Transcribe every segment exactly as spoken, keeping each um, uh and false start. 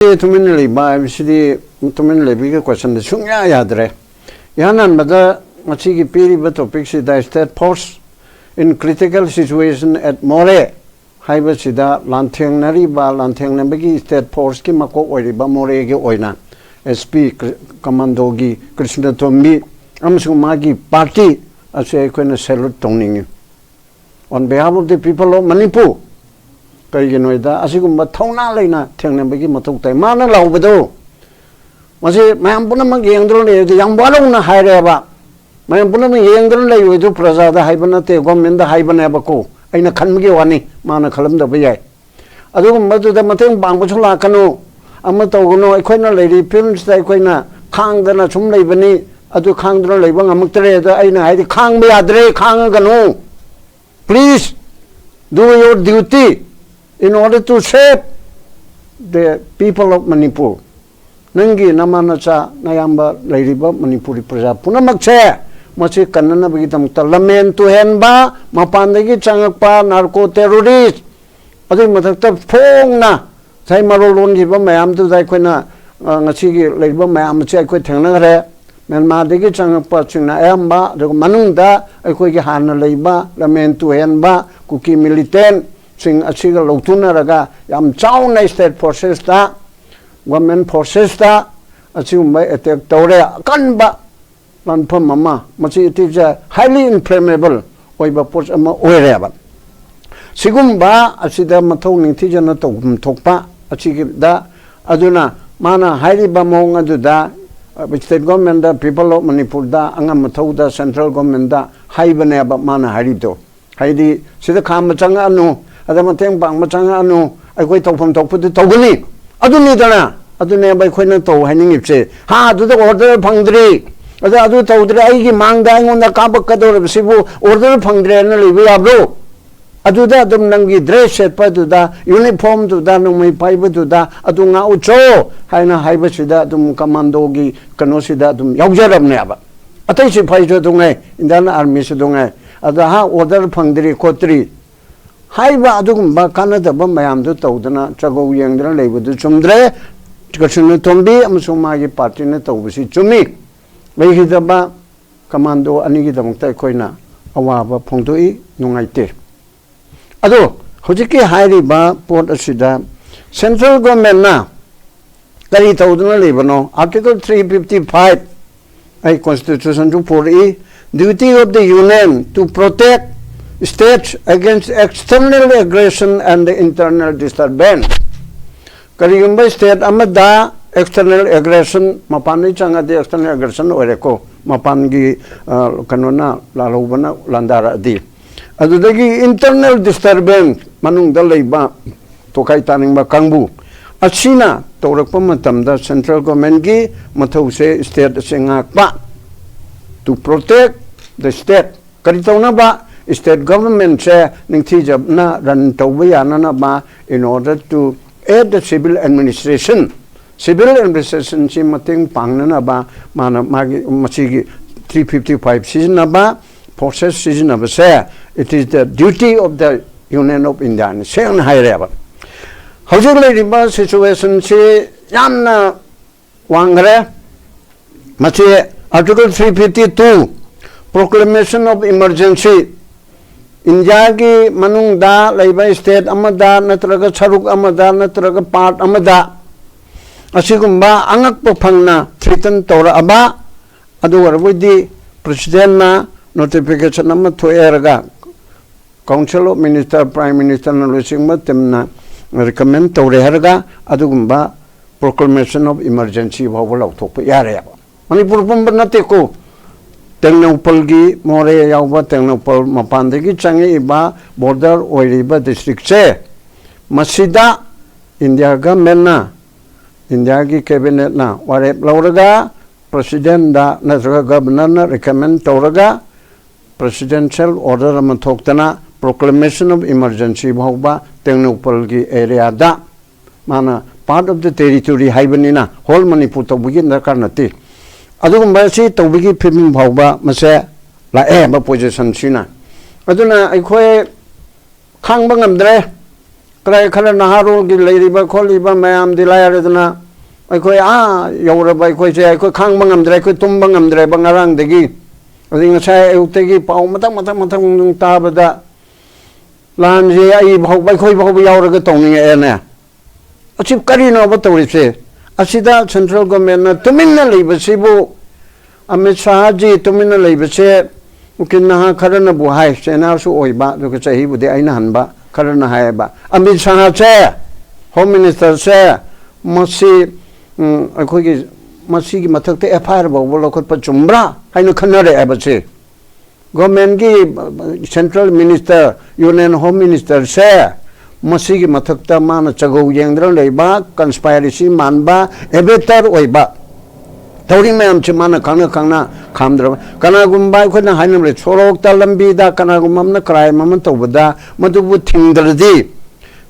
ꯇꯨꯃꯤꯟꯅ ꯂꯩꯕ ꯍꯥꯏꯕꯁꯤꯗꯤ, ꯇꯨꯃꯤꯟꯅ ꯂꯩꯕꯒꯤ ꯀꯣꯏꯁꯟꯗꯤ ꯁꯨꯡꯌꯥ ꯌꯥꯗ꯭ꯔꯦ꯫ ꯏꯍꯥꯟ ꯍꯥꯟꯕꯗ ꯉꯁꯤꯒꯤ ꯄꯤꯔꯤꯕ ꯇꯣꯄꯤꯛꯁꯤꯗ, state force in critical situation at Moreh ꯍꯥꯏꯕꯁꯤꯗ, ꯂꯥꯟꯊꯦꯡꯅꯔꯤꯕ, ꯂꯥꯟꯊꯦꯡꯅꯕꯒꯤ state forceꯀꯤ ꯃꯀꯣꯛ ꯑꯣꯏꯔꯤꯕ ꯃꯣꯔꯦꯒꯤ ꯑꯣꯏꯅ ꯑꯦꯁ ꯄꯤ ꯀꯃꯥꯟꯗꯣꯒꯤ ꯀ꯭ꯔꯤꯁꯅ ꯇꯣꯝꯕꯤ ꯑꯃꯁꯨꯡ ꯃꯥꯒꯤ ꯄꯥꯔꯇꯤ ꯑꯁꯤ ꯑꯩꯈꯣꯏꯅ salute ꯇꯧꯅꯤꯡꯏ꯫ On behalf of the people of Manipur, ꯀꯔꯤꯒꯤꯅꯣ ꯍꯥꯏꯗ, ꯑꯁꯤꯒꯨꯝꯕ ꯊꯧꯅꯥ ꯂꯩꯅ ꯊꯦꯡꯅꯕꯒꯤ ꯃꯊꯧ ꯇꯥꯏ꯫ ꯃꯥꯅ ꯂꯥꯎꯕꯗꯣ, ꯃꯁꯤ ꯃꯌꯥꯝ ꯄꯨꯝꯅꯃꯛ ꯌꯦꯡꯗꯨꯅ ꯂꯩꯔꯗꯤ ꯌꯥꯝ ꯋꯥꯔꯧꯅ ꯍꯥꯏꯔꯦꯕ꯫ ꯃꯌꯥꯝ ꯄꯨꯝꯅꯃꯛ ꯌꯦꯡꯗꯨꯅ ꯂꯩꯔꯣꯏꯗꯣ, ꯄ꯭ꯔꯖꯥꯗ ꯍꯥꯏꯕ ꯅꯠꯇꯦ, ꯒꯣꯔꯃꯦꯟꯗ ꯍꯥꯏꯕꯅꯦꯕꯀꯣ, ꯑꯩꯅ ꯈꯟꯕꯒꯤ ꯋꯥꯅꯤ, ꯃꯥꯅ ꯈꯜꯂꯝꯗꯕ ꯌꯥꯏ꯫ ꯑꯗꯨꯒꯨꯝꯕꯗꯨꯗ ꯃꯇꯦꯡ ꯄꯥꯡꯕꯁꯨ ꯂꯥꯛꯀꯅꯨ, ꯑꯃ ꯇꯧꯒꯅꯨ꯫ ꯑꯩꯈꯣꯏꯅ ꯂꯩꯔꯤ ꯐꯤꯕꯝꯁꯤꯗ ꯑꯩꯈꯣꯏꯅ ꯈꯥꯡꯗꯅ ꯁꯨꯝ ꯂꯩꯕꯅꯤ꯫ ꯑꯗꯨ ꯈꯥꯡꯗꯨꯅ ꯂꯩꯕ ꯉꯝꯃꯛꯇ꯭ꯔꯦ꯫ ꯑꯗ ꯑꯩꯅ ꯍꯥꯏꯗꯤ, ꯈꯥꯡꯕ ꯌꯥꯗ꯭ꯔꯦ, ꯈꯥꯡꯉꯒꯅꯨ꯫ Please do your duty in order to save the people of Manipur. ꯅꯪꯒꯤ ꯅꯃꯥ ꯅꯆꯥ ꯅꯌꯥꯝꯕ ꯂꯩꯔꯤꯕ ꯃꯅꯤꯄꯨꯔꯤ ꯄ꯭ꯔꯖꯥ ꯄꯨꯝꯅꯃꯛꯁꯦ, ꯃꯁꯤ ꯀꯟꯅꯅꯕꯒꯤꯗꯃꯛꯇ ꯂꯝꯍꯦꯟ ꯇꯨꯍꯦꯟꯕ, ꯃꯄꯥꯟꯗꯒꯤ ꯆꯪꯉꯛꯄ narco terrorist, ꯑꯗꯨꯒꯤ ꯃꯊꯛꯇ ꯐꯣꯡꯅ ꯉꯁꯥꯏ ꯃꯔꯣꯜ ꯂꯣꯟꯈꯤꯕ ꯃꯌꯥꯝꯗꯨꯗ ꯑꯩꯈꯣꯏꯅ, ꯑ, ꯉꯁꯤꯒꯤ ꯂꯩꯔꯤꯕ ꯃꯌꯥꯝ ꯑꯁꯤ ꯑꯩꯈꯣꯏ ꯊꯦꯡꯅꯈ꯭ꯔꯦ꯫ ꯃ꯭ꯌꯥꯟꯃꯥꯔꯗꯒꯤ ꯆꯪꯉꯛꯄꯁꯤꯡꯅ ꯑꯌꯥꯝꯕ, ꯑꯗꯨꯒ ꯃꯅꯨꯡꯗ ꯑꯩꯈꯣꯏꯒꯤ ꯍꯥꯟꯅ ꯂꯩꯕ ꯂꯝꯍꯦꯟ ꯇꯨꯍꯦꯟꯕ ꯀꯨꯀꯤ militantꯁꯤꯡ ꯑꯁꯤꯒ ꯂꯧꯊꯨꯅꯔꯒ ꯌꯥꯝ ꯆꯥꯎꯅ state forcesꯇ, government forcesꯇ ꯑꯁꯤꯒꯨꯝꯕ attack ꯇꯧꯔꯦ꯫ ꯑꯀꯟꯕ ꯂꯥꯟꯐꯝ ꯑꯃ, ꯃꯁꯤ it is a highly inflammable ꯑꯣꯏꯕ ꯄꯣꯠ ꯑꯃ ꯑꯣꯏꯔꯦꯕ꯫ ꯁꯤꯒꯨꯝꯕ ꯑꯁꯤꯗ ꯃꯊꯧ ꯅꯤꯡꯊꯤꯖꯅ ꯇꯧꯐꯝ ꯊꯣꯛꯄ ꯑꯁꯤꯒꯤꯗ, ꯑꯗꯨꯅ ꯃꯥꯅ ꯍꯥꯏꯔꯤꯕ ꯃꯑꯣꯡ ꯑꯗꯨꯗ, state governmentꯗ, people of Manipurꯗ, ꯑꯉꯝ ꯃꯊꯧꯗ central governmentꯗ ꯍꯥꯏꯕꯅꯦꯕ ꯃꯥꯅ ꯍꯥꯏꯔꯤꯗꯣ꯫ ꯍꯥꯏꯗꯤ, ꯁꯤꯗ ꯈꯥꯝꯕ ꯆꯪꯉꯛꯑꯅꯨ, ꯑꯗ ꯃꯇꯦꯡ ꯄꯥꯡꯕ ꯆꯪꯉꯛꯑꯅꯨ, ꯑꯩꯈꯣꯏ ꯇꯧꯐꯝ ꯊꯣꯛꯄꯗꯨ ꯇꯧꯒꯅꯤ꯫ ꯑꯗꯨꯅꯤꯗꯅ, ꯑꯗꯨꯅꯦꯕ ꯑꯩꯈꯣꯏꯅ ꯇꯧ ꯍꯥꯏꯅꯤꯡꯉꯤꯕꯁꯦ꯫ ꯍꯥ, ꯑꯗꯨꯗ order ꯐꯪꯗ꯭ꯔꯤ, ꯑꯗ ꯑꯗꯨ ꯇꯧꯗ꯭ꯔꯤ, ꯑꯩꯒꯤ ꯃꯥꯡꯗ ꯑꯩꯉꯣꯟꯗ ꯀꯥꯞꯄꯛꯀꯗꯧꯔꯤꯕꯁꯤꯕꯨ order ꯐꯪꯗ꯭ꯔꯦꯅ ꯂꯩꯕ ꯌꯥꯕ꯭ꯔꯣ? ꯑꯗꯨꯗ ꯑꯗꯨꯝ ꯅꯪꯒꯤ dress ꯁꯦꯠꯄꯗꯨꯗ, uniformꯗꯨꯗ, ꯅꯣꯡꯃꯩ ꯄꯥꯏꯕꯗꯨꯗ ꯑꯗꯨ ꯉꯥꯛꯎꯆꯣ ꯍꯥꯏꯅ ꯍꯥꯏꯕꯁꯤꯗ ꯑꯗꯨꯝ commandoꯒꯤ ꯀꯩꯅꯣꯁꯤꯗ ꯑꯗꯨꯝ ꯌꯥꯎꯖꯔꯕꯅꯦꯕ꯫ ꯑꯇꯩ ꯁꯤꯐꯥꯏꯁꯨ ꯑꯗꯨ ꯉꯥꯏ, Indian Armyꯁꯨ ꯑꯗꯨ ꯉꯥꯏ꯫ ꯑꯗ, ꯍꯥ, order ꯐꯪꯗ꯭ꯔꯤ ꯈꯣꯠꯇ꯭ꯔꯤ, ꯍꯥꯏꯔꯤꯕ ꯑꯗꯨꯒꯨꯝꯕ ꯀꯥꯟꯅꯗꯕ ꯃꯌꯥꯝꯗꯨ ꯇꯧꯗꯅ ꯆꯒꯧ ꯌꯦꯡꯗꯅ ꯂꯩꯕꯗꯨ ꯆꯨꯝꯗ꯭ꯔꯦ꯫ ꯀ꯭ꯔꯤꯁꯅ ꯊꯣꯝꯕꯤ ꯑꯃꯁꯨꯡ ꯃꯥꯒꯤ ꯄꯥꯔꯇꯤꯅ ꯇꯧꯕꯁꯤ ꯆꯨꯝꯃꯤ꯫ ꯂꯩꯈꯤꯗꯕ ꯀꯃꯥꯟꯗꯣ ꯑꯅꯤꯒꯤꯗꯃꯛꯇ ꯑꯩꯈꯣꯏꯅ ꯑꯋꯥꯕ ꯐꯣꯡꯗꯣꯛꯏ, ꯅꯨꯡꯉꯥꯏꯇꯦ꯫ ꯑꯗꯣ ꯍꯧꯖꯤꯛꯀꯤ ꯍꯥꯏꯔꯤꯕ ꯄꯣꯠ ꯑꯁꯤꯗ ꯁꯦꯟꯇ꯭ꯔꯦꯜ ꯒꯣꯔꯃꯦꯟꯅ ꯀꯔꯤ ꯇꯧꯗꯨꯅ ꯂꯩꯕꯅꯣ? Article three fifty five, ꯑꯩ ꯀꯣꯟꯁꯇꯤꯇ꯭ꯌꯨꯁꯟꯁꯨ ꯄꯨꯔꯛꯏ, duty of the union to protect states against external aggression and internal disturbance꯫ ꯀꯔꯤꯒꯨꯝꯕ ꯁ꯭ꯇꯦꯠ ꯑꯃꯗ ꯑꯦꯛꯁꯇꯔꯅꯦꯜ ꯑꯦꯒ꯭ꯔꯦꯁꯟ, ꯃꯄꯥꯟꯗꯒꯤ ꯆꯪꯉꯗꯤ ꯑꯦꯛꯁꯇꯔꯅꯦꯜ ꯑꯦꯒ꯭ꯔꯦꯁꯟ ꯑꯣꯏꯔꯦꯀꯣ, ꯃꯄꯥꯟꯒꯤ ꯀꯩꯅꯣꯅ, ꯂꯥꯜꯍꯧꯕꯅ ꯂꯥꯟꯗꯥꯔꯛꯑꯗꯤ꯫ ꯑꯗꯨꯗꯒꯤ ꯏꯟꯇꯔꯅꯦꯜ ꯗꯤꯁꯇꯔꯕꯦꯟꯁ, ꯃꯅꯨꯡꯗ ꯂꯩꯕ ꯇꯣꯈꯥꯏ ꯇꯥꯅꯤꯡꯕ ꯀꯥꯡꯕꯨ ꯑꯁꯤꯅ ꯇꯧꯔꯛꯄ ꯃꯇꯝꯗ ꯁꯦꯟꯇ꯭ꯔꯦꯜ ꯒꯣꯔꯃꯦꯟꯒꯤ ꯃꯊꯧꯁꯦ ꯁ꯭ꯇꯦꯠ ꯑꯁꯤ ꯉꯥꯛꯄ, to protect the state꯫ ꯀꯔꯤ ꯇꯧꯅꯕ? ꯁ꯭ꯇꯦꯠ ꯒꯣꯚꯔꯟꯃꯦꯟꯁꯦ ꯅꯤꯡꯊꯤꯖꯅ ꯔꯟ ꯇꯧꯕ ꯌꯥꯅꯅꯕ, in order to aid the civil administration, civil ꯑꯦꯗꯃꯤꯅꯤꯁꯇ꯭ꯔꯦꯁꯟꯁꯤ ꯃꯇꯦꯡ ꯄꯥꯡꯅꯅꯕ ꯃꯥꯅ ꯃꯥꯒꯤ ꯃꯁꯤꯒꯤ three fifty five ꯁꯤꯖꯤꯟꯅꯕ, ꯐꯣꯔꯁꯦꯁ ꯁꯤꯖꯤꯟꯅꯕꯁꯦ, it is the duty of the Union of India ꯅꯤ ꯁꯦꯡꯅ ꯍꯥꯏꯔꯦꯕ꯫ ꯍꯧꯖꯤꯛ ꯂꯩꯔꯤꯕ ꯁꯤꯆꯨꯋꯦꯁꯟꯁꯤ ꯌꯥꯝꯅ ꯋꯥꯡꯈ꯭ꯔꯦ꯫ ꯃꯁꯤ Article three fifty two, Proclamation of Emergency, ꯏꯟꯗꯤꯌꯥꯒꯤ ꯃꯅꯨꯡꯗ ꯂꯩꯕ ꯁ꯭ꯇꯦꯠ ꯑꯃꯗ ꯅꯠꯇ꯭ꯔꯒ ꯁꯔꯨꯛ ꯑꯃꯗ ꯅꯠꯇ꯭ꯔꯒ ꯄꯥꯔꯠ ꯑꯃꯗ ꯑꯁꯤꯒꯨꯝꯕ ꯑꯉꯛꯄ ꯐꯪꯅ ꯊ꯭ꯔꯤꯇꯟ ꯇꯧꯔꯛꯑꯕ, ꯑꯗꯨ ꯑꯣꯏꯔꯕꯗꯤ ꯄ꯭ꯔꯁꯤꯗꯦꯟꯅ ꯅꯣꯇꯤꯐꯤꯀꯦꯁꯟ ꯑꯃ ꯊꯣꯛꯑꯦ ꯍꯥꯏꯔꯒ, ꯀꯥꯎꯟꯁꯤꯜ ꯑꯣꯐ ꯃꯤꯅꯤꯁꯇꯔ, ꯄ꯭ꯔꯥꯏꯝ ꯃꯤꯅꯤꯁꯇꯔꯅ ꯂꯨꯆꯤꯡꯕ ꯇꯤꯝꯅ ꯔꯤꯀꯃꯦꯟ ꯇꯧꯔꯦ ꯍꯥꯏꯔꯒ ꯑꯗꯨꯒꯨꯝꯕ Proclamation of Emergency ꯐꯥꯎꯕ ꯂꯥꯎꯊꯣꯛꯄ ꯌꯥꯔꯦꯕ꯫ ꯃꯅꯤꯄꯨꯔ ꯄꯨꯝꯕ ꯅꯠꯇꯦꯀꯣ, ꯇꯦꯡꯅꯧꯄꯜꯒꯤ, ꯃꯣꯔꯦ ꯌꯥꯎꯕ ꯇꯦꯡꯅꯧꯄꯜ, ꯃꯄꯥꯟꯗꯒꯤ ꯆꯪꯉꯛꯏꯕ ꯕꯣꯔꯗꯔ ꯑꯣꯏꯔꯤꯕ ꯗꯤꯁꯇ꯭ꯔꯤꯛꯁꯦ, ꯃꯁꯤꯗ ꯏꯟꯗꯤꯌꯥ ꯒꯚꯔꯟꯃꯦꯟꯅ, ꯏꯟꯗꯤꯌꯥꯒꯤ ꯀꯦꯕꯤꯅꯦꯠꯅ ꯋꯥꯔꯦꯞ ꯂꯧꯔꯒ ꯄ꯭ꯔꯁꯤꯗꯦꯟꯗ ꯅꯠꯇ꯭ꯔꯒ ꯒꯚꯔꯅꯔꯅ ꯔꯤꯀꯃꯦꯟ ꯇꯧꯔꯒ ꯄ꯭ꯔꯁꯤꯗꯦꯟꯁꯤꯌꯦꯜ ꯑꯣꯔꯗꯔ ꯑꯃ ꯊꯣꯛꯇꯅ Proclamation of Emergency ꯐꯥꯎꯕ ꯇꯦꯡꯅꯧꯄꯜꯒꯤ ꯑꯦꯔꯤꯌꯥꯗ, ꯃꯥꯅ part of the territory ꯍꯥꯏꯕꯅꯤꯅ ꯍꯣꯜ ꯃꯅꯤꯄꯨꯔ ꯇꯧꯕꯒꯤ ꯗꯔꯀꯥꯔ ꯅꯠꯇꯦ꯫ ꯑꯗꯨꯒꯨꯝꯕ ꯑꯁꯤ ꯇꯧꯕꯒꯤ ꯐꯤꯕꯝ ꯐꯥꯎꯕ ꯃꯁꯦ ꯂꯥꯛꯑꯦ ꯍꯥꯏꯕ ꯄꯣꯖꯤꯁꯟꯁꯤꯅ꯫ ꯑꯗꯨꯅ ꯑꯩꯈꯣꯏ ꯈꯥꯡꯕ ꯉꯝꯗ꯭ꯔꯦ꯫ ꯀꯗꯥꯏ ꯈꯔ ꯅꯍꯥꯔꯣꯜꯒꯤ ꯂꯩꯔꯤꯕ ꯈꯣꯠꯂꯤꯕ ꯃꯌꯥꯝꯗꯤ ꯂꯥꯏꯔꯗꯅ, ꯑꯩꯈꯣꯏ ꯑꯥ ꯌꯧꯔꯕ ꯑꯩꯈꯣꯏꯁꯦ, ꯑꯩꯈꯣꯏ ꯈꯥꯡꯕ ꯉꯝꯗ꯭ꯔꯦ, ꯑꯩꯈꯣꯏ ꯇꯨꯝꯕ ꯉꯝꯗ꯭ꯔꯦꯕ ꯉꯔꯥꯡꯗꯒꯤ꯫ ꯑꯗꯩ ꯉꯁꯥꯏ ꯑꯌꯨꯛꯇꯒꯤ ꯄꯥꯎ ꯃꯊꯪ ꯃꯊꯪ ꯃꯊꯪ ꯃꯊꯪ ꯇꯥꯕꯗ, ꯂꯥꯟꯁꯦ ꯑꯩ ꯐꯥꯎꯕ, ꯑꯩꯈꯣꯏ ꯐꯥꯎꯕ ꯌꯥꯎꯔꯒ ꯇꯧꯅꯤꯡꯉꯛꯑꯦꯅꯦ꯫ ꯑꯁꯤ ꯀꯔꯤꯅꯣꯕ ꯇꯧꯔꯤꯁꯦ? ꯑꯁꯤꯗ ꯁꯦꯟꯇ꯭ꯔꯦꯜ ꯒꯣꯔꯃꯦꯟꯅ ꯇꯨꯃꯤꯟꯅ ꯂꯩꯕꯁꯤꯕꯨ, ꯑꯃꯤꯠ ꯁꯥꯍꯖꯤ ꯇꯨꯃꯤꯟꯅ ꯂꯩꯕꯁꯦ, ꯎꯀꯤꯜ ꯅꯍꯥ ꯈꯔꯅꯕꯨ ꯍꯥꯏ, ꯆꯩꯅꯥꯁꯨ ꯑꯣꯏꯕ, ꯑꯗꯨꯒ ꯆꯍꯤꯕꯨꯗꯤ ꯑꯩꯅ ꯍꯟꯕ ꯈꯔꯅ ꯍꯥꯏꯌꯦꯕ, ꯑꯃꯤꯠ ꯁꯥꯍꯁꯦ, ꯍꯣꯝ ꯃꯤꯅꯤꯁꯇꯔꯁꯦ, ꯃꯁꯤ, ꯎꯝ, ꯑꯩꯈꯣꯏꯒꯤ ꯃꯁꯤꯒꯤ ꯃꯊꯛꯇ ꯑꯦꯐ ꯑꯥꯏ ꯑꯥꯔ ꯐꯥꯎꯕ ꯂꯧꯈꯠꯄ ꯆꯨꯝꯕ꯭ꯔꯥ ꯍꯥꯏꯅ ꯈꯟꯅꯔꯛꯑꯦꯕ ꯁꯤ꯫ ꯒꯣꯔꯃꯦꯟꯒꯤ ꯁꯦꯟꯇ꯭ꯔꯦꯜ ꯃꯤꯅꯤꯁꯇꯔ, ꯌꯨꯅꯤꯌꯟ ꯍꯣꯝ ꯃꯤꯅꯤꯁꯇꯔꯁꯦ ꯃꯁꯤꯒꯤ ꯃꯊꯛꯇ ꯃꯥꯅ ꯆꯒꯧ ꯌꯦꯡꯗꯅ ꯂꯩꯕ, ꯀꯟꯁꯄꯥꯏꯔꯦꯁꯤ ꯃꯥꯟꯕ, ꯑꯦꯕꯦꯇꯔ ꯑꯣꯏꯕ ꯊꯧꯔꯤ ꯃꯌꯥꯝꯁꯦ ꯃꯥꯅ ꯈꯪꯅ ꯈꯪꯅ ꯈꯥꯝꯗ꯭ꯔꯕ꯫ ꯀꯅꯥꯒꯨꯝꯕ ꯑꯩꯈꯣꯏꯅ ꯍꯥꯏꯅꯕꯗ ꯁꯣꯔꯣꯛꯇ, ꯂꯝꯕꯤꯗ ꯀꯅꯥꯒꯨꯝꯕ ꯑꯃꯅ ꯀ꯭ꯔꯥꯏꯝ ꯑꯃ ꯇꯧꯕꯗ ꯃꯗꯨꯕꯨ ꯊꯤꯡꯗ꯭ꯔꯗꯤ,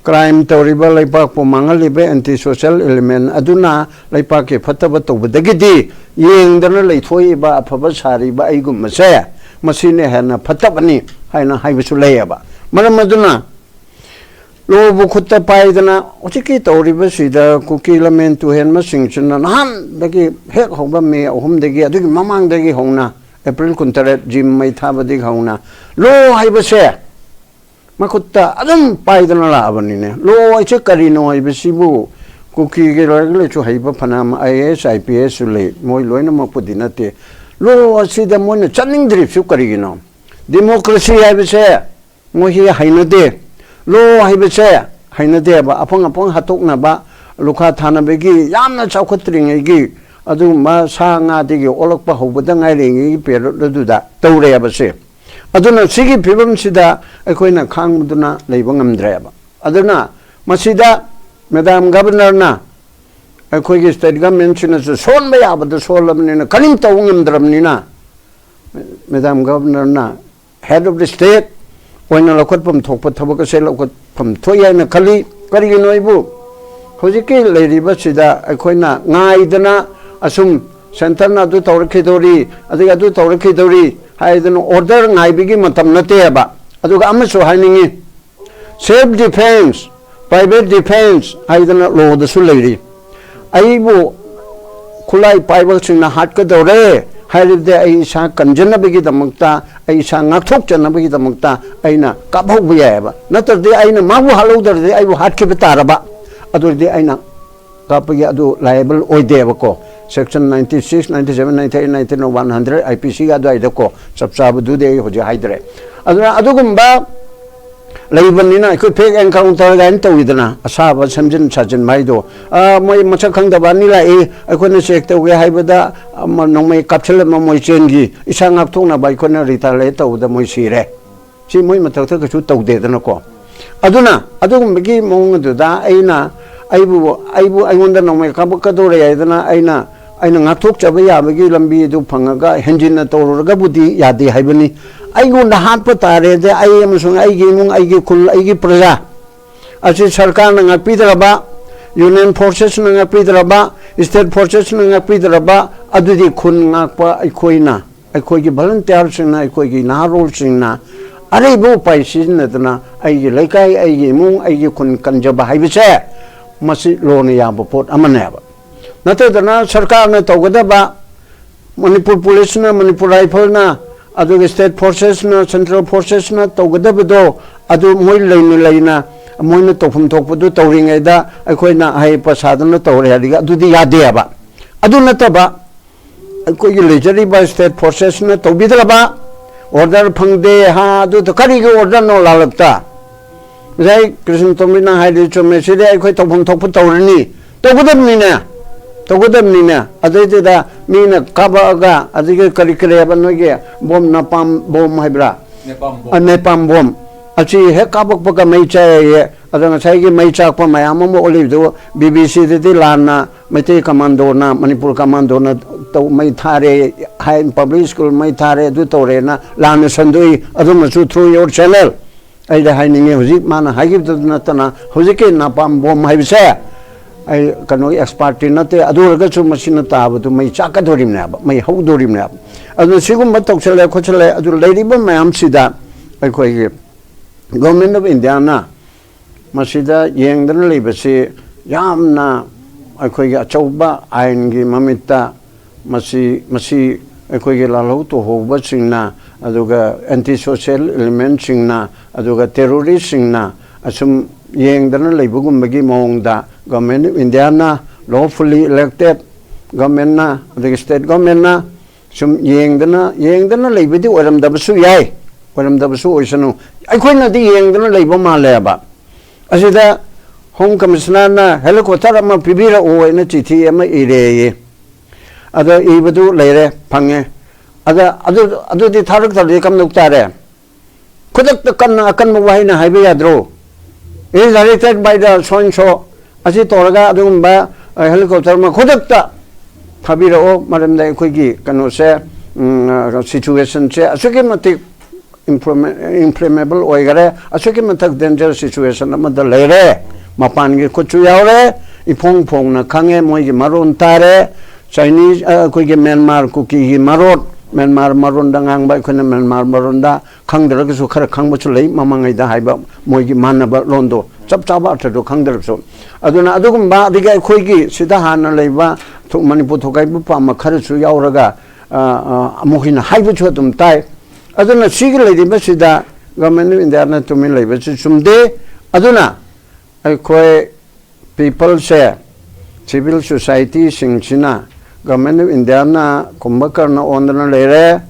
ꯀ꯭ꯔꯥꯏꯝ ꯇꯧꯔꯤꯕ, ꯂꯩꯕꯥꯛꯄꯨ ꯃꯥꯡꯍꯜꯂꯤꯕ ꯑꯦꯟꯇꯤ ꯁꯣꯁꯦꯜ ꯏꯂꯤꯃꯦꯟ ꯑꯗꯨꯅ ꯂꯩꯕꯥꯛꯀꯤ ꯐꯠꯇꯕ ꯇꯧꯕꯗꯒꯤꯗꯤ ꯌꯦꯡꯗꯅ ꯂꯩꯊꯣꯛꯏꯕ, ꯑꯐꯕ ꯁꯥꯔꯤꯕ ꯑꯩꯒꯨꯝꯕꯁꯦ, ꯃꯁꯤꯅ ꯍꯦꯟꯅ ꯐꯠꯇꯕꯅꯤ ꯍꯥꯏꯅ ꯍꯥꯏꯕꯁꯨ ꯂꯩꯌꯦꯕ꯫ ꯃꯔꯝ ꯑꯗꯨꯅ ꯂꯣꯕꯨ ꯈꯨꯠꯇ ꯄꯥꯏꯗꯅ ꯍꯧꯖꯤꯛꯀꯤ ꯇꯧꯔꯤꯕꯁꯤꯗ ꯀꯨꯀꯤ ꯂꯃꯦꯟ ꯇꯨꯍꯦꯟꯕꯁꯤꯡꯁꯤꯅ ꯅꯍꯥꯟꯗꯒꯤ, ꯍꯦꯛ ꯍꯧꯕ ꯃꯦ ꯑꯍꯨꯝꯗꯒꯤ, ꯑꯗꯨꯒꯤ ꯃꯃꯥꯡꯗꯒꯤ ꯍꯧꯅ, ꯑꯦꯄ꯭ꯔꯤꯜ ꯀꯨꯟꯇꯔꯦꯠ ꯖꯤꯝ ꯃꯩ ꯊꯥꯕꯗꯒꯤ ꯍꯧꯅ ꯂꯣ ꯍꯥꯏꯕꯁꯦ ꯃꯈꯨꯠꯇ ꯑꯗꯨꯝ ꯄꯥꯏꯗꯅ ꯂꯥꯛꯑꯕꯅꯤꯅꯦ꯫ ꯂꯣ ꯍꯥꯏꯁꯦ ꯀꯔꯤꯅꯣ ꯍꯥꯏꯕꯁꯤꯕꯨ ꯀꯨꯀꯤꯒꯤ ꯂꯥꯏꯔꯤꯛ ꯂꯥꯏꯁꯨ ꯍꯩꯕ ꯐꯅꯌꯥꯝ I A S, I P ꯑꯦꯁꯁꯨ ꯂꯩ, ꯃꯣꯏ ꯂꯣꯏꯅꯃꯛꯄꯨꯗꯤ ꯅꯠꯇꯦ꯫ ꯂꯣ ꯑꯁꯤꯗ ꯃꯣꯏꯅ ꯆꯠꯅꯤꯡꯗ꯭ꯔꯤꯕꯁꯨ ꯀꯔꯤꯒꯤꯅꯣ? ꯗꯦꯃꯣꯀ꯭ꯔꯦꯁꯤ ꯍꯥꯏꯕꯁꯦ ꯃꯣꯏꯁꯤ ꯍꯩꯅꯗꯦ꯫ ꯂꯣ ꯍꯥꯏꯕꯁꯦ ꯍꯩꯅꯗꯦꯕ꯫ ꯑꯐꯪ ꯑꯐꯪ ꯍꯥꯠꯇꯣꯛꯅꯕ, ꯂꯨꯈꯥ ꯊꯥꯅꯕꯒꯤ, ꯌꯥꯝꯅ ꯆꯥꯎꯈꯠꯇ꯭ꯔꯤꯉꯩꯒꯤ ꯑꯗꯨꯒꯨꯝꯕ ꯁꯥ ꯉꯥꯗꯒꯤ ꯑꯣꯜꯂꯛꯄ ꯍꯧꯕꯗ ꯉꯥꯏꯔꯤꯉꯩꯒꯤ ꯄꯦꯔꯠ ꯑꯗꯨꯗ ꯇꯧꯔꯛꯑꯦꯕꯁꯦ꯫ ꯑꯗꯨꯅ ꯁꯤꯒꯤ ꯐꯤꯕꯝꯁꯤꯗ ꯑꯩꯈꯣꯏꯅ ꯈꯥꯡꯕꯗꯨꯅ ꯂꯩꯕ ꯉꯝꯗ꯭ꯔꯦꯕ꯫ ꯑꯗꯨꯅ ꯃꯁꯤꯗ ꯃꯦꯗꯥꯝ ꯒꯕꯔꯅꯔꯅ, ꯑꯩꯈꯣꯏꯒꯤ ꯁ꯭ꯇꯦꯠ ꯒꯃꯦꯟꯁꯤꯅꯁꯨ ꯁꯣꯟꯕ ꯌꯥꯕꯗ ꯁꯣꯜꯂꯕꯅꯤꯅ, ꯀꯔꯤꯝ ꯇꯧꯕ ꯉꯝꯗ꯭ꯔꯕꯅꯤꯅ, ꯃꯦꯗꯥꯝ ꯒꯕꯔꯅꯔꯅ ꯍꯦꯗ ꯑꯣꯐ ꯗ ꯁ꯭ꯇꯦꯠ ꯑꯣꯏꯅ ꯂꯧꯈꯠꯐꯝ ꯊꯣꯛꯄ ꯊꯕꯛ ꯑꯁꯦ ꯂꯧꯈꯠꯐꯝ ꯊꯣꯛꯏ ꯍꯥꯏꯅ ꯈꯜꯂꯤ꯫ ꯀꯔꯤꯒꯤꯅꯣ ꯑꯩꯕꯨ ꯍꯧꯖꯤꯛꯀꯤ ꯂꯩꯔꯤꯕꯁꯤꯗ ꯑꯩꯈꯣꯏꯅ ꯉꯥꯏꯗꯅ ꯑꯁꯨꯝ ꯁꯦꯟꯇꯔꯅ ꯑꯗꯨ ꯇꯧꯔꯛꯈꯤꯗꯧꯔꯤ, ꯑꯗꯒꯤ ꯑꯗꯨ ꯇꯧꯔꯛꯈꯤꯗꯧꯔꯤ ꯍꯥꯏꯗꯅ ꯑꯣꯔꯗꯔ ꯉꯥꯏꯕꯒꯤ ꯃꯇꯝ ꯅꯠꯇꯦꯕ꯫ ꯑꯗꯨꯒ ꯑꯃꯁꯨ ꯍꯥꯏꯅꯤꯡꯉꯤ, Self defense, private defense ꯍꯥꯏꯗꯅ ꯂꯣꯗꯁꯨ ꯂꯩꯔꯤ꯫ ꯑꯩꯕꯨ ꯈꯨꯠꯂꯥꯏ ꯄꯥꯏꯕꯁꯤꯡꯅ ꯍꯥꯠꯀꯗꯧꯔꯦ ꯍꯥꯏꯔꯕꯗꯤ, ꯑꯩ ꯏꯁꯥ ꯀꯟꯖꯅꯕꯒꯤꯗꯃꯛꯇ, ꯑꯩ ꯏꯁꯥ ꯉꯥꯛꯊꯣꯛꯆꯅꯕꯒꯤꯗꯃꯛꯇ ꯑꯩꯅ ꯀꯥꯞꯍꯧꯕ ꯌꯥꯏꯑꯕ꯫ ꯅꯠꯇ꯭ꯔꯗꯤ ꯑꯩꯅ ꯃꯥꯕꯨ ꯍꯥꯠꯍꯧꯗ꯭ꯔꯗꯤ ꯑꯩꯕꯨ ꯍꯥꯠꯈꯤꯕ ꯇꯥꯔꯕ꯫ ꯑꯗꯨ ꯑꯣꯏꯔꯗꯤ ꯑꯩꯅ ꯀꯥꯞꯄꯒꯤ ꯑꯗꯨ liable ꯑꯣꯏꯗꯦꯕꯀꯣ꯫ Section ninety six, ninety seven, ninety eight, ninety nine, one hundred, I P C ꯒ ꯑꯗꯨꯋꯥꯏꯗꯀꯣ, ꯆꯞ ꯆꯥꯕꯗꯨꯗꯤ ꯑꯩ ꯍꯧꯖꯤꯛ ꯍꯥꯏꯗ꯭ꯔꯦ꯫ ꯑꯗꯨꯅ ꯑꯗꯨꯒꯨꯝꯕ ꯂꯩꯕꯅꯤꯅ, ꯑꯩꯈꯣꯏ fake encounter ꯀꯥꯏꯅ ꯇꯧꯋꯤꯗꯅ, ꯑꯁꯥꯕ ꯁꯦꯝꯖꯤꯟ ꯁꯥꯖꯤꯟꯕ ꯍꯥꯏꯗꯣ꯫ ꯑꯥ, ꯃꯣꯏ ꯃꯁꯛ ꯈꯪꯗꯕ ꯑꯅꯤ ꯂꯥꯛꯏ, ꯑꯩꯈꯣꯏꯅ check ꯇꯧꯒꯦ ꯍꯥꯏꯕꯗ, ꯑꯃ ꯅꯣꯡꯃꯩ ꯀꯥꯞꯁꯤꯜꯂꯝꯃ ꯃꯣꯏ ꯆꯦꯟꯈꯤ꯫ ꯏꯁꯥ ꯉꯥꯛꯊꯣꯛꯅꯕ ꯑꯩꯈꯣꯏꯅ retaliate ꯇꯧꯕꯗ ꯃꯣꯏ ꯁꯤꯔꯦ꯫ ꯁꯤ ꯃꯣꯏ ꯃꯊꯛꯇ ꯀꯩꯁꯨ ꯇꯧꯗꯦꯗꯅꯀꯣ꯫ ꯑꯗꯨꯅ ꯑꯗꯨꯒꯨꯝꯕꯒꯤ ꯃꯑꯣꯡ ꯑꯗꯨꯗ ꯑꯩꯅ, ꯑꯩꯕꯨ, ꯑꯩꯕꯨ ꯑꯩꯉꯣꯟꯗ ꯅꯣꯡꯃꯩ ꯀꯥꯞꯄꯛꯀꯗꯧꯔꯦ ꯍꯥꯏꯗꯅ ꯑꯩꯅ, ꯑꯩꯅ ꯉꯥꯛꯊꯣꯛꯆꯕ ꯌꯥꯕꯒꯤ ꯂꯝꯕꯤ ꯑꯗꯨ ꯐꯪꯉꯒ ꯍꯦꯟꯖꯤꯟꯅ ꯇꯧꯔꯨꯔꯒꯕꯨꯗꯤ ꯌꯥꯗꯦ ꯍꯥꯏꯕꯅꯤ꯫ ꯑꯩꯉꯣꯟꯗ ꯍꯥꯠꯄ ꯇꯥꯔꯦꯗꯤ ꯑꯩ ꯑꯃꯁꯨꯡ ꯑꯩꯒꯤ ꯏꯃꯨꯡ, ꯑꯩꯒꯤ ꯈꯨꯜ, ꯑꯩꯒꯤ ꯄ꯭ꯔꯖꯥ ꯑꯁꯤ ꯁꯔꯀꯥꯔꯅ ꯉꯥꯛꯄꯤꯗ꯭ꯔꯕ, Union Forcesꯅ ꯉꯥꯛꯄꯤꯗ꯭ꯔꯕ, State Forcesꯅ ꯉꯥꯛꯄꯤꯗ꯭ꯔꯕ, ꯑꯗꯨꯗꯤ ꯈꯨꯟ ꯉꯥꯛꯄ ꯑꯩꯈꯣꯏꯅ, ꯑꯩꯈꯣꯏꯒꯤ volunteerꯁꯤꯡꯅ, ꯑꯩꯈꯣꯏꯒꯤ ꯅꯍꯥꯔꯣꯜꯁꯤꯡꯅ ꯑꯔꯩꯕ ꯎꯄꯥꯏ ꯁꯤꯖꯤꯟꯅꯗꯨꯅ ꯑꯩꯒꯤ ꯂꯩꯀꯥꯏ, ꯑꯩꯒꯤ ꯏꯃꯨꯡ, ꯑꯩꯒꯤ ꯈꯨꯟ ꯀꯟꯖꯕ ꯍꯥꯏꯕꯁꯦ, ꯃꯁꯤ ꯂꯣꯅ ꯌꯥꯕ ꯄꯣꯠ ꯑꯃꯅꯦꯕ꯫ ꯅꯠꯇꯗꯅ ꯁꯔꯀꯥꯔꯅ ꯇꯧꯒꯗꯕ, ꯃꯅꯤꯄꯨꯔ ꯄꯨꯂꯤꯁꯅ, ꯃꯅꯤꯄꯨꯔ ꯔꯥꯏꯐꯜꯅ, ꯑꯗꯨꯒ State Forcesꯅ, Central Forcesꯅ ꯇꯧꯒꯗꯕꯗꯣ, ꯑꯗꯨ ꯃꯣꯏ ꯂꯩꯅ ꯂꯩꯅ ꯃꯣꯏꯅ ꯇꯧꯐꯝ ꯊꯣꯛꯄꯗꯨ ꯇꯧꯔꯤꯉꯩꯗ ꯑꯩꯈꯣꯏꯅ ꯍꯩ ꯄ ꯁꯥꯗꯅ ꯇꯧꯔꯦ ꯍꯥꯏꯔꯒ ꯑꯗꯨꯗꯤ ꯌꯥꯗꯦꯕ꯫ ꯑꯗꯨ ꯅꯠꯇꯕ, ꯑꯩꯈꯣꯏꯒꯤ ꯂꯩꯖꯔꯤꯕ State Forcesꯅ ꯇꯧꯕꯤꯗ꯭ꯔꯕ, order ꯐꯪꯗꯦ ꯍꯥ, ꯑꯗꯨꯗ ꯀꯔꯤꯒꯤ orderꯅꯣ ꯂꯥꯜꯂꯛꯇ? ꯉꯁꯥꯏ ꯀ꯭ꯔꯤꯁꯅ ꯇꯣꯝꯕꯤꯅ ꯍꯥꯏꯔꯤ ꯆꯨꯝꯃꯦ, ꯁꯤꯗꯤ ꯑꯩꯈꯣꯏ ꯇꯧꯐꯝ ꯊꯣꯛꯄ ꯇꯧꯔꯅꯤ꯫ ꯇꯧꯒꯗꯕꯅꯤꯅꯦ, ꯇꯧꯒꯗꯕꯅꯤꯅꯦ꯫ ꯑꯗꯩꯗꯨꯗ ꯃꯤꯅ ꯀꯥꯞꯄꯛꯑꯒ, ꯑꯗꯒꯤ ꯀꯔꯤ ꯀꯔꯤ ꯍꯥꯏꯕ, ꯅꯣꯏꯒꯤ ꯕꯣꯝ, ꯅꯄꯥꯝ ꯕꯣꯝ ꯍꯥꯏꯕ꯭ꯔꯥ? ꯅꯦꯄꯥꯝ ꯕꯣꯝ꯫ ꯑ, ꯅꯦꯄꯥꯝ ꯕꯣꯝ꯫ ꯑꯁꯤ ꯍꯦꯛ ꯀꯥꯞꯄꯛꯄꯒ ꯃꯩ ꯆꯥꯏꯌꯦ꯫ ꯑꯗꯣ ꯉꯁꯥꯏꯒꯤ ꯃꯩ ꯆꯥꯛꯄ ꯃꯌꯥꯝ ꯑꯃ ꯎꯠꯂꯤꯕꯗꯨ ꯕꯤ ꯕꯤ ꯁꯤꯗꯗꯤ ꯂꯥꯟꯅ, ꯃꯩꯇꯩ ꯀꯃꯥꯟꯗꯣꯅ, ꯃꯅꯤꯄꯨꯔ ꯀꯃꯥꯟꯗꯣꯅ ꯇꯧ-, ꯃꯩ ꯊꯥꯔꯦ ꯍꯥꯏ, public school ꯃꯩ ꯊꯥꯔꯦ, ꯑꯗꯨ ꯇꯧꯔꯦꯅ ꯂꯥꯟꯅ ꯁꯟꯗꯣꯛꯏ꯫ ꯑꯗꯨꯃꯁꯨ through your channel ꯑꯩꯗ ꯍꯥꯏꯅꯤꯡꯉꯤ꯫ ꯍꯧꯖꯤꯛ ꯃꯥꯅ ꯍꯥꯏꯈꯤꯕꯗꯨ ꯅꯠꯇꯅ, ꯍꯧꯖꯤꯛꯀꯤ ꯅꯥꯄꯥꯝ ꯕꯣꯝ ꯍꯥꯏꯕꯁꯦ ꯑꯩ ꯀꯩꯅꯣꯒꯤ expertꯇꯤ ꯅꯠꯇꯦ, ꯑꯗꯨ ꯑꯣꯏꯔꯒꯁꯨ ꯃꯁꯤꯅ ꯇꯥꯕꯗꯨ ꯃꯩ ꯆꯥꯛꯀꯗꯣꯔꯤꯕꯅꯦꯕ, ꯃꯩ ꯍꯧꯗꯣꯔꯤꯕꯅꯦꯕ꯫ ꯑꯗꯨꯅ ꯁꯤꯒꯨꯝꯕ ꯇꯧꯁꯜꯂꯦ ꯈꯣꯠꯆꯜꯂꯦ, ꯑꯗꯨ ꯂꯩꯔꯤꯕ ꯃꯌꯥꯝꯁꯤꯗ ꯑꯩꯈꯣꯏꯒꯤ Government of Indiaꯅ ꯃꯁꯤꯗ ꯌꯦꯡꯗꯅ ꯂꯩꯕꯁꯤ ꯌꯥꯝꯅ ꯑꯩꯈꯣꯏꯒꯤ ꯑꯆꯧꯕ ꯑꯥꯏꯟꯒꯤ ꯃꯃꯤꯠꯇ ꯃꯁꯤ, ꯃꯁꯤ ꯑꯩꯈꯣꯏꯒꯤ ꯂꯥꯜꯍꯧ ꯇꯨꯍꯧꯕꯁꯤꯡꯅ, ꯑꯗꯨꯒ anti social elementꯁꯤꯡꯅ, ꯑꯗꯨꯒ terroristꯁꯤꯡꯅ ꯑꯁꯨꯝ ꯌꯦꯡꯗꯅ ꯂꯩꯕꯒꯨꯝꯕꯒꯤ ꯃꯑꯣꯡꯗ Government of Indiaꯅ, lawfully elected governmentꯅ, ꯑꯗꯒꯤ state governmentꯅ ꯁꯨꯝ ꯌꯦꯡꯗꯅ, ꯌꯦꯡꯗꯅ ꯂꯩꯕꯗꯤ ꯑꯣꯏꯔꯝꯗꯕꯁꯨ ꯌꯥꯏ, ꯑꯣꯏꯔꯝꯗꯕꯁꯨ ꯑꯣꯏꯁꯅꯨ, ꯑꯩꯈꯣꯏꯅꯗꯤ ꯌꯦꯡꯗꯅ ꯂꯩꯕ ꯃꯥꯜꯂꯦꯕ꯫ ꯑꯁꯤꯗ Home Commissionerꯅ helicopter ꯑꯃ ꯄꯤꯕꯤꯔꯛꯎ ꯍꯥꯏꯅ ꯆꯤꯊꯤ ꯑꯃ ꯏꯔꯦꯌꯦ꯫ ꯑꯗ ꯏꯕꯗꯨ ꯂꯩꯔꯦ, ꯐꯪꯉꯦ꯫ ꯑꯗ ꯑꯗꯨ, ꯑꯗꯨꯗꯤ ꯊꯥꯔꯛꯇ꯭ꯔꯗꯤ ꯀꯝꯗꯧ ꯇꯥꯔꯦ? ꯈꯨꯗꯛꯇ ꯀꯟꯅ ꯑꯀꯟꯕ ꯋꯥꯍꯩꯅ ꯍꯥꯏꯕ ꯌꯥꯗ꯭ꯔꯣ? Is directed by the so and so, ꯑꯁꯤ ꯇꯧꯔꯒ ꯑꯗꯨꯒꯨꯝꯕ helicopter ꯑꯃ ꯈꯨꯗꯛꯇ ꯊꯥꯕꯤꯔꯛꯑꯣ, ꯃꯔꯝꯗꯤ ꯑꯩꯈꯣꯏꯒꯤ ꯀꯩꯅꯣꯁꯦ, ꯁꯤꯆꯨꯋꯦꯁꯟꯁꯦ ꯑꯁꯨꯛꯀꯤ ꯃꯇꯤꯛ inflammable ꯑꯣꯏꯈꯔꯦ, ꯑꯁꯨꯛꯀꯤ ꯃꯊꯛ danger situation ꯑꯃꯗ ꯂꯩꯔꯦ꯫ ꯃꯄꯥꯟꯒꯤ ꯈꯨꯠꯁꯨ ꯌꯥꯎꯔꯦ, ꯏꯐꯣꯡ ꯐꯣꯡꯅ ꯈꯪꯉꯦ, ꯃꯣꯏꯒꯤ ꯃꯔꯣꯟ ꯇꯥꯔꯦ꯫ ꯆꯥꯏꯅꯤꯁ, ꯑ, ꯑꯩꯈꯣꯏꯒꯤ ꯃ꯭ꯌꯥꯟꯃꯥꯔ ꯀꯨꯀꯤꯒꯤ ꯃꯔꯣꯟ, ꯃ꯭ꯌꯥꯟꯃꯥꯔ ꯃꯔꯣꯟꯗ ꯉꯥꯡꯕ, ꯑꯩꯈꯣꯏꯅ ꯃ꯭ꯌꯥꯟꯃꯥꯔ ꯃꯔꯣꯟꯗ ꯈꯪꯗ꯭ꯔꯒꯁꯨ ꯈꯔ ꯈꯪꯕꯁꯨ ꯂꯩ, ꯃꯃꯥꯡꯉꯩꯗ ꯍꯥꯏꯕ ꯃꯣꯏꯒꯤ ꯃꯥꯟꯅꯕ ꯂꯣꯟꯗꯣ, ꯆꯞ ꯆꯥꯕ ꯑꯔꯊꯗꯣ ꯈꯪꯗ꯭ꯔꯁꯨ꯫ ꯑꯗꯨꯅ ꯑꯗꯨꯒꯨꯝꯕ, ꯑꯗꯒꯤ ꯑꯩꯈꯣꯏꯒꯤ ꯁꯤꯗ ꯍꯥꯟꯅ ꯂꯩꯕ ꯊꯣ-, ꯃꯅꯤꯄꯨꯔ ꯊꯣꯒꯥꯏꯕ ꯄꯥꯝꯕ ꯈꯔꯁꯨ ꯌꯥꯎꯔꯒ, ꯑ, ꯑ, ꯑꯃꯨꯛ ꯍꯦꯟꯅ ꯍꯥꯏꯕꯁꯨ ꯑꯗꯨꯝ ꯇꯥꯏ꯫ ꯑꯗꯨꯅ ꯁꯤꯒꯤ ꯂꯩꯔꯤꯕꯁꯤꯗ Government of Indiaꯅ ꯇꯨꯃꯤꯟ ꯂꯩꯕꯁꯤ ꯆꯨꯝꯗꯦ꯫ ꯑꯗꯨꯅ ꯑꯩꯈꯣꯏ peopleꯁꯦ, civil societyꯁꯤꯡꯁꯤꯅ Government of Indiaꯅ ꯀꯨꯝꯚꯀꯔꯅ ꯑꯣꯟꯗꯅ ꯂꯩꯔꯦ,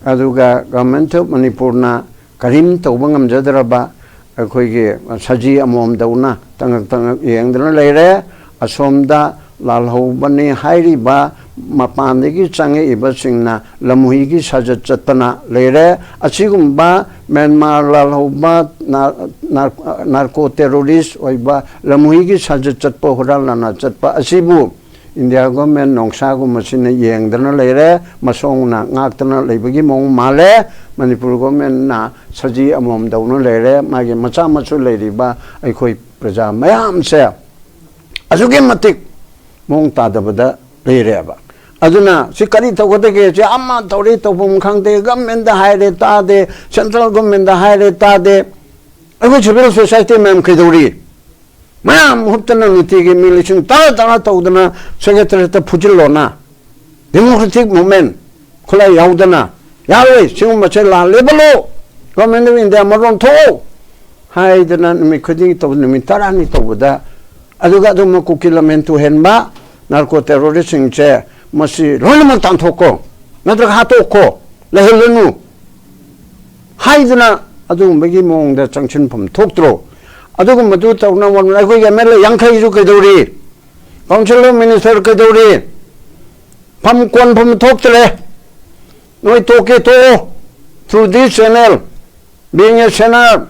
ꯑꯗꯨꯒ Government of ꯃꯅꯤꯄꯨꯔꯅ ꯀꯔꯤꯝ ꯇꯧꯕ ꯉꯝꯖꯗ꯭ꯔꯕ ꯑꯩꯈꯣꯏꯒꯤ ꯁꯖꯤ ꯑꯃꯣꯝꯗꯧꯅ ꯇꯉꯛ ꯇꯉꯛ ꯌꯦꯡꯗꯅ ꯂꯩꯔꯦ꯫ ꯑꯁꯣꯝꯗ ꯂꯥꯜꯍꯧꯕꯅꯤ ꯍꯥꯏꯔꯤꯕ ꯃꯄꯥꯟꯗꯒꯤ ꯆꯪꯉꯛꯏꯕꯁꯤꯡꯅ ꯂꯝꯍꯨꯏꯒꯤ ꯁꯥꯖꯠ ꯆꯠꯇꯅ ꯂꯩꯔꯦ꯫ ꯑꯁꯤꯒꯨꯝꯕ ꯃ꯭ꯌꯥꯟꯃꯥꯔ ꯂꯥꯜꯍꯧꯕ, ꯅꯥꯔ-, ꯅꯥꯔ-, narco terrorist ꯑꯣꯏꯕ ꯂꯝꯍꯨꯏꯒꯤ ꯁꯥꯖꯠ ꯆꯠꯄ, ꯍꯨꯔꯥꯟ ꯂꯥꯟꯅ ꯆꯠꯄ ꯑꯁꯤꯕꯨ India government ꯅꯣꯡꯁꯥꯒꯨꯝꯕꯁꯤꯅ ꯌꯦꯡꯗꯅ ꯂꯩꯔꯦ, ꯃꯁꯣꯡꯅ ꯉꯥꯛꯇꯅ ꯂꯩꯕꯒꯤ ꯃꯑꯣꯡ ꯃꯥꯜꯂꯦ꯫ ꯃꯅꯤꯄꯨꯔ governmentꯅ ꯁꯖꯤ ꯑꯃꯃꯝꯗꯧꯅ ꯂꯩꯔꯦ꯫ ꯃꯥꯒꯤ ꯃꯆꯥ ꯃꯁꯨ ꯂꯩꯔꯤꯕ ꯑꯩꯈꯣꯏ ꯄ꯭ꯔꯖꯥ ꯃꯌꯥꯝꯁꯦ ꯑꯁꯨꯛꯀꯤ ꯃꯇꯤꯛ ꯃꯑꯣꯡ ꯇꯥꯗꯕꯗ ꯂꯩꯔꯦꯕ꯫ ꯑꯗꯨꯅ ꯁꯤ ꯀꯔꯤ ꯇꯧꯒꯗꯒꯦ? ꯁꯤ ꯑꯃ ꯇꯧꯔꯤ ꯇꯧꯐꯝ ꯈꯪꯗꯦ, governmentꯗ ꯍꯥꯏꯔꯦ ꯇꯥꯗꯦ, central governmentꯗ ꯍꯥꯏꯔꯦ ꯇꯥꯗꯦ꯫ ꯑꯩꯈꯣꯏ civil society ꯃꯌꯥꯝ ꯀꯩꯗꯧꯔꯤ? ꯃꯌꯥꯝ ꯍꯨꯞꯇꯅ ꯅꯨꯡꯇꯤꯒꯤ ꯃꯤ ꯂꯤꯁꯤꯡ ꯇꯔꯥ ꯇꯔꯥ ꯇꯧꯗꯅ secretariat ꯐꯨꯖꯤꯜꯂꯣꯅ, democratic movement ꯈꯨꯠꯂꯥꯏ ꯌꯥꯎꯗꯅ ꯌꯥꯔꯣꯏ, ꯁꯤꯒꯨꯝꯕꯁꯦ ꯂꯥꯜꯂꯦꯕꯂꯣ, Government of India ꯃꯔꯣꯟ ꯊꯣꯛꯎ ꯍꯥꯏꯗꯅ ꯅꯨꯃꯤꯠ ꯈꯨꯗꯤꯡꯒꯤ ꯇꯧꯕ, ꯅꯨꯃꯤꯠ ꯇꯔꯥꯅꯤ ꯇꯧꯕꯗ, ꯑꯗꯨꯒ ꯑꯗꯨꯝ ꯀꯨꯀꯤ ꯂꯃꯦꯟ ꯇꯨꯍꯦꯟꯕ narco terroristꯁꯤꯡꯁꯦ ꯃꯁꯤ ꯂꯣꯏꯅꯃꯛ ꯇꯥꯟꯊꯣꯛꯈꯣ, ꯅꯠꯇ꯭ꯔꯒ ꯍꯥꯠꯇꯣꯛꯈꯣ, ꯂꯩꯍꯜꯂꯅꯨ ꯍꯥꯏꯗꯅ ꯑꯗꯨꯒꯨꯝꯕꯒꯤ ꯃꯑꯣꯡꯗ ꯆꯪꯁꯤꯟꯐꯝ ꯊꯣꯛꯇ꯭ꯔꯣ? ꯑꯗꯨꯒꯨꯝꯕꯗꯨ ꯇꯧꯅꯕ ꯑꯩꯈꯣꯏꯒꯤ MLA ꯌꯥꯡꯈꯩꯁꯨ ꯀꯩꯗꯧꯔꯤ? Council of Minister ꯀꯩꯗꯧꯔꯤ? ꯐꯝ ꯀꯣꯟꯐꯝ ꯊꯣꯛꯇ꯭ꯔꯦ꯫ ꯅꯣꯏ ꯇꯣꯛꯀꯦ ꯇꯣꯛꯑꯣ꯫ Through this channel, being a senior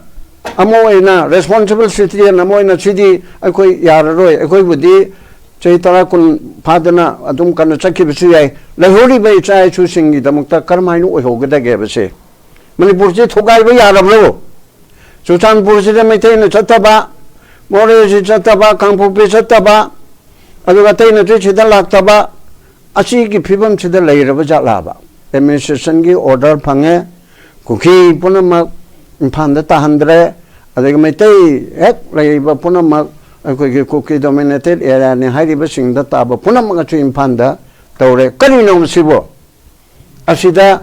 ꯑꯃ ꯑꯣꯏꯅ, responsible citizen ꯑꯃ ꯑꯣꯏꯅ, ꯁꯤꯗꯤ ꯑꯩꯈꯣꯏ ꯌꯥꯔꯔꯣꯏ꯫ ꯑꯩꯈꯣꯏꯕꯨꯗꯤ ꯆꯍꯤ ꯇꯔꯥ ꯀꯨꯟ ꯐꯥꯗꯅ ꯑꯗꯨꯝ ꯀꯟꯅ ꯆꯠꯈꯤꯕꯁꯨ ꯌꯥꯏ꯫ ꯂꯩꯍꯧꯔꯤꯕ ꯏꯆꯥ ꯏꯁꯨꯁꯤꯡꯒꯤꯗꯃꯛꯇ ꯀꯔꯝꯍꯥꯏꯅ ꯑꯣꯏꯍꯧꯒꯗꯒꯦꯕꯁꯦ? ꯃꯅꯤꯄꯨꯔꯁꯤ ꯊꯨꯒꯥꯏꯕ ꯌꯥꯔꯕ꯭ꯔꯣ? ꯆꯨꯔꯆꯥꯟꯄꯨꯔꯁꯤꯗ ꯃꯩꯇꯩꯅ ꯆꯠꯇꯕ, ꯃꯣꯔꯦꯁꯤ ꯆꯠꯇꯕ, ꯀꯥꯡꯄꯣꯛꯄꯤ ꯆꯠꯇꯕ, ꯑꯗꯨꯒ ꯑꯇꯩꯅ ꯁꯤꯗ ꯂꯥꯛꯇꯕ, ꯑꯁꯤꯒꯤ ꯐꯤꯕꯝꯁꯤꯗ ꯂꯩꯔꯕ ꯖꯥꯠꯂꯥꯕ? Administrationꯒꯤ order ꯐꯪꯉꯦ, ꯀꯨꯀꯤ ꯄꯨꯝꯅꯃꯛ ꯏꯝꯐꯥꯜꯗ ꯇꯥꯍꯟꯗ꯭ꯔꯦ, ꯑꯗꯒꯤ ꯃꯩꯇꯩ ꯍꯦꯛ ꯂꯩꯔꯤꯕ ꯄꯨꯝꯅꯃꯛ ꯑꯩꯈꯣꯏꯒꯤ ꯀꯨꯀꯤ dominated areaꯅꯤ ꯍꯥꯏꯔꯤꯕꯁꯤꯡꯗ ꯇꯥꯕ ꯄꯨꯝꯅꯃꯛ ꯑꯁꯤ ꯏꯝꯐꯥꯜꯗ ꯇꯧꯔꯦ꯫ ꯀꯔꯤꯅꯣ ꯃꯁꯤꯕꯨ? ꯑꯁꯤꯗ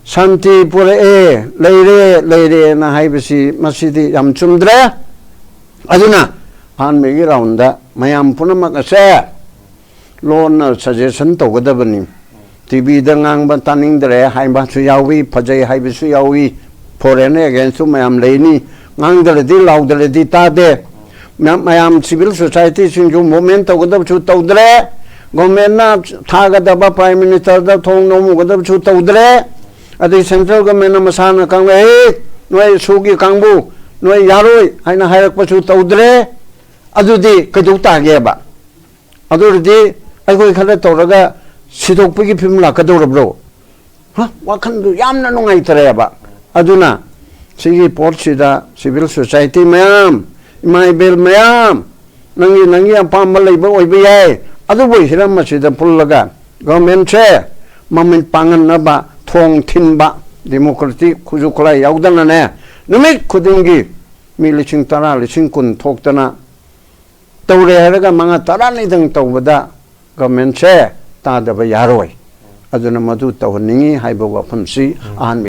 ꯁꯥꯟꯇꯤ ꯄꯨꯔꯛꯑꯦ, ꯂꯩꯔꯦ, ꯂꯩꯔꯦꯅ ꯍꯥꯏꯕꯁꯤ ꯃꯁꯤꯗꯤ ꯌꯥꯝ ꯆꯨꯝꯗ꯭ꯔꯦ꯫ ꯑꯗꯨꯅ ꯑꯍꯥꯟꯕꯒꯤ roundꯗ ꯃꯌꯥꯝ ꯄꯨꯝꯅꯃꯛ ꯑꯁꯦ ꯂꯣꯟꯅ suggestion ꯇꯧꯒꯗꯕꯅꯤ꯫ TVꯗ ꯉꯥꯡꯕ ꯇꯥꯅꯤꯡꯗ꯭ꯔꯦ ꯍꯥꯏꯕꯁꯨ ꯌꯥꯎꯏ, ꯐꯖꯩ ꯍꯥꯏꯕꯁꯨ ꯌꯥꯎꯏ, foreignꯒꯤ againstꯁꯨ ꯃꯌꯥꯝ ꯂꯩꯅꯤ꯫ ꯉꯥꯡꯗ꯭ꯔꯗꯤ ꯂꯥꯎꯗ꯭ꯔꯗꯤ ꯇꯥꯗꯦ꯫ ꯃꯌꯥꯝ, ꯃꯌꯥꯝ civil societyꯁꯤꯡꯁꯨ movement ꯇꯧꯒꯗꯕꯁꯨ ꯇꯧꯗ꯭ꯔꯦ꯫ Governmentꯅ ꯊꯥꯒꯗꯕ Prime Ministerꯗ ꯊꯣꯡ ꯅꯣꯝꯃꯨꯒꯗꯕꯁꯨ ꯇꯧꯗ꯭ꯔꯦ꯫ ꯑꯗꯩ central governmentꯅ ꯃꯁꯥꯅ ꯈꯪꯅ, "ꯑꯦ, ꯅꯣꯏ SoOꯒꯤ ꯀꯥꯡꯕꯨ, ꯅꯣꯏ ꯌꯥꯔꯣꯏ" ꯍꯥꯏꯅ ꯍꯥꯏꯔꯛꯄꯁꯨ ꯇꯧꯗ꯭ꯔꯦ꯫ ꯑꯗꯨꯗꯤ ꯀꯩꯗꯧ ꯇꯥꯒꯦꯕ? ꯑꯗꯨ ꯑꯣꯏꯔꯗꯤ ꯑꯩꯈꯣꯏ ꯈꯔ ꯇꯧꯔꯒ ꯁꯤꯗꯣꯛꯄꯒꯤ ꯐꯤꯕꯝ ꯂꯥꯛꯀꯗꯧꯔꯕ꯭ꯔꯣ? ꯍ? ꯋꯥꯈꯜꯗꯨ ꯌꯥꯝꯅ ꯅꯨꯡꯉꯥꯏꯇꯔꯦꯕ꯫ ꯑꯗꯨꯅ ꯁꯤꯒꯤ ꯄꯣꯠꯁꯤꯗ civil society ꯃꯌꯥꯝ, ꯏꯃꯥ ꯏꯕꯦꯜ ꯃꯌꯥꯝ, ꯅꯪꯒꯤ, ꯅꯪꯒꯤ ꯑꯄꯥꯝꯕ ꯂꯩꯕ ꯑꯣꯏꯕ ꯌꯥꯏ, ꯑꯗꯨꯕꯨ ꯍꯤꯔꯝ ꯑꯁꯤꯗ ꯄꯨꯜꯂꯒ governmentꯁꯦ ꯃꯃꯤꯠ ꯄꯥꯡꯍꯟꯅꯕ ꯊꯣꯡ ꯊꯤꯟꯕ, democratic ꯈꯨꯠꯁꯨ ꯈꯨꯠꯂꯥꯏ ꯌꯥꯎꯗꯅꯅꯦ, ꯅꯨꯃꯤꯠ ꯈꯨꯗꯤꯡꯒꯤ ꯃꯤ ꯂꯤꯁꯤꯡ ꯇꯔꯥ, ꯂꯤꯁꯤꯡ ꯀꯨꯟ ꯊꯣꯛꯇꯅ ꯇꯧꯔꯦ ꯍꯥꯏꯔꯒ ꯃꯉꯥ ꯇꯔꯥꯅꯤꯗꯪ ꯇꯧꯕꯗ ꯒꯚꯔꯟꯃꯦꯟꯁꯦ ꯇꯥꯗꯕ ꯌꯥꯔꯣꯏ꯫ ꯑꯗꯨꯅ ꯃꯗꯨ ꯇꯧꯍꯟꯅꯤꯡꯉꯤ ꯍꯥꯏꯕ ꯋꯥꯐꯝꯁꯤ ꯑꯍꯥꯟꯕ